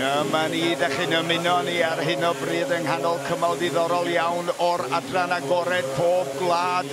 Yma ni, ydych chi'n ymuno ni ar hyn o bryd yng nghanol cymal diddorol iawn o'r adran agored, pob gwlad,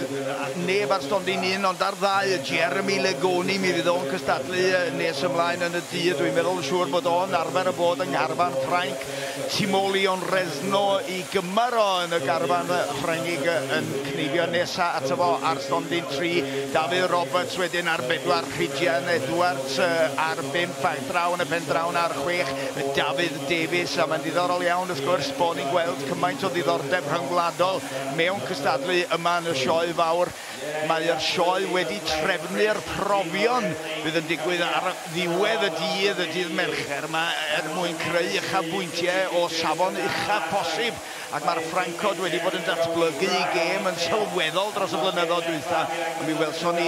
neb ar stondin un ond ar ddau, Jeremy Legoni, mi fydd o'n cystadlu nes ymlaen yn y dydd, dwi'n meddwl yn siŵr bod o'n arfer y bod yng ngharfan Ffrainc. Timoleon Resno i gymar o yn y garfan Ffrengig yn cneifio nesa ato fo ar stondin 3, Dafydd Roberts wedyn ar 4, Rhydian Edwards ar 5 ac draw yn y pen draw ar 6, Dafydd Davies, a mae'n ddiddorol iawn wrth gwrs bod ni'n gweld cymaint o ddiddordeb rhyngwladol mewn cystadlu yma yn y sioe fawr. Mae'r sioe wedi trefnu'r profion fydd yn digwydd ar ddiwedd y dydd Mercher yma, er mwyn creu uchafbwyntiau o safon uchaf posib, ac mae'r Ffrancod wedi bod yn datblygu i gêm yn sylweddol dros y blynyddoedd dwytha. A mi welson ni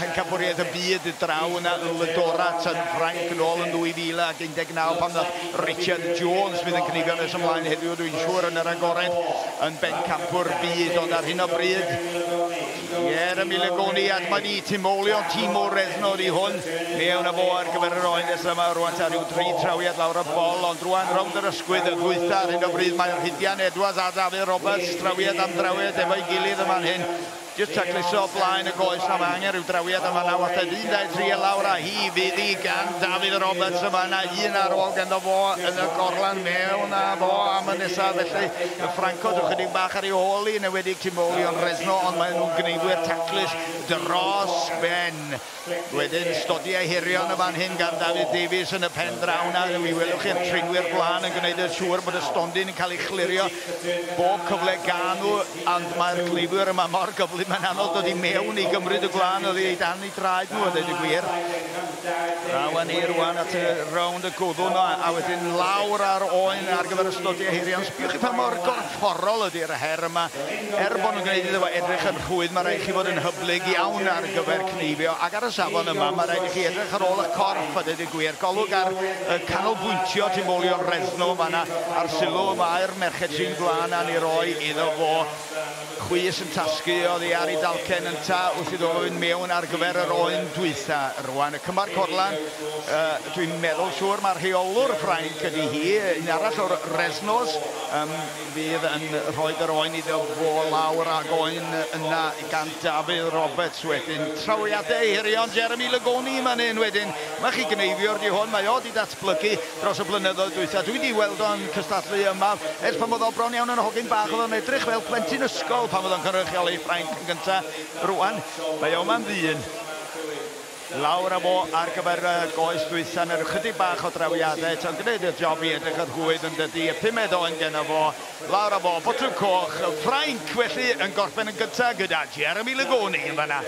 pencampwriaeth y byd draw yna yn Le Dorat yn Ffrainc yn ôl yn 2019 pan ddath Richard Jones, fydd yn cneifio nes ymlaen heddiw dwi'n siŵr yn yr agored, yn bencampwr byd, ond ar hyn o bryd Jeremy Legoni, ac mae di Timoleon Timo Resno di hwn mewn â fo ar gyfer yr oen nesaf yma rwan, ta rhyw 3 trawiad lawr y bol, ond rwan rownd yr ysgwydd y ddwytha ar hyn o bryd mae Rhydian Edwards a Dafydd Roberts, trawiad am drawiad efo'i gilydd yma'n hyn. Jyst tacluso o blaen y goes na, mae angen rhyw drawiad yma na, wastad 1, 2, 3 a lawr a hi fydd hi gan Dafydd Roberts yma na, un ar ôl ganddo fo yn y gorlan mewn a fo am y nesaf, felly y Ffrancod ychydig bach ar ei ôl i, yn enwedig Timoleon Resno, ond maen nhw'n gneifwyr taclus dros ben. Wedyn stodiau hirion y fan hyn gan Dafydd Davies yn y pen draw na, mi welwch chi'r trinwyr gwlân yn gwneud yn siŵr bod y stondin yn cael ei chlirio bob cyfle gan nhw, ond mae'r cneifwyr yma mor gyflym, mae'n anodd dod i mewn i gymryd y gwlân oddi eu dan eu traed nhw, a dweud y gwir. Draw â ni rwan at y rownd y gwddw yno, a wedyn lawr ar oen ar gyfer y stodiau hirion. Sbiwch chi pa mor gorfforol ydy'r her yma. Er bod nhw'n gwneud iddo fo edrych yn rhwydd, mae rhaid chi fod yn hyblyg iawn ar gyfer cneifio, ac ar y safon yma, mae rhaid i chi edrych ar ôl y corff, a dweud y gwir. Golwg ar canolbwyntio Timoleon Resno fanna, a'r sylw mae'r merched sy'n gwlân a'n ei roi iddo fo. Chwys yn tasgu oddi ar ei dalcen ynta wrth iddo fo fynd mewn ar gyfer yr oen dwytha rwan. Y cymar Corlan, dwi'n meddwl siŵr mae'r rheolwr Ffrainc ydy hi, un arall o'r Resnos, fydd yn rhoi yr oen iddo fo lawr ag oen yna gan Dafydd Roberts wedyn. Trawiadau hirion Jeremy Legoni man hyn wedyn. Mae chi gneifiwr di hwn, mae o di datblygu dros y blynyddoedd dwytha. Dwi wedi weld o'n cystadlu yma ers pan oedd o bron iawn yn hogyn bach, oedd o'n edrych fel plentyn ysgol pan oedd o'n cynrychioli Ffrainc yn gynta. Rwan, mae o ma'n ddyn. Lawr â fo ar gyfer y goes dwytha, neu ychydig bach o drawiadau eto'n gwneud y job i edrych yn rhwydd yn dydi. Y pumed oen genno fo, lawr â fo, botwm coch, Ffrainc felly yn gorffen yn gyntaf gyda Jeremy Legoni yn fanna.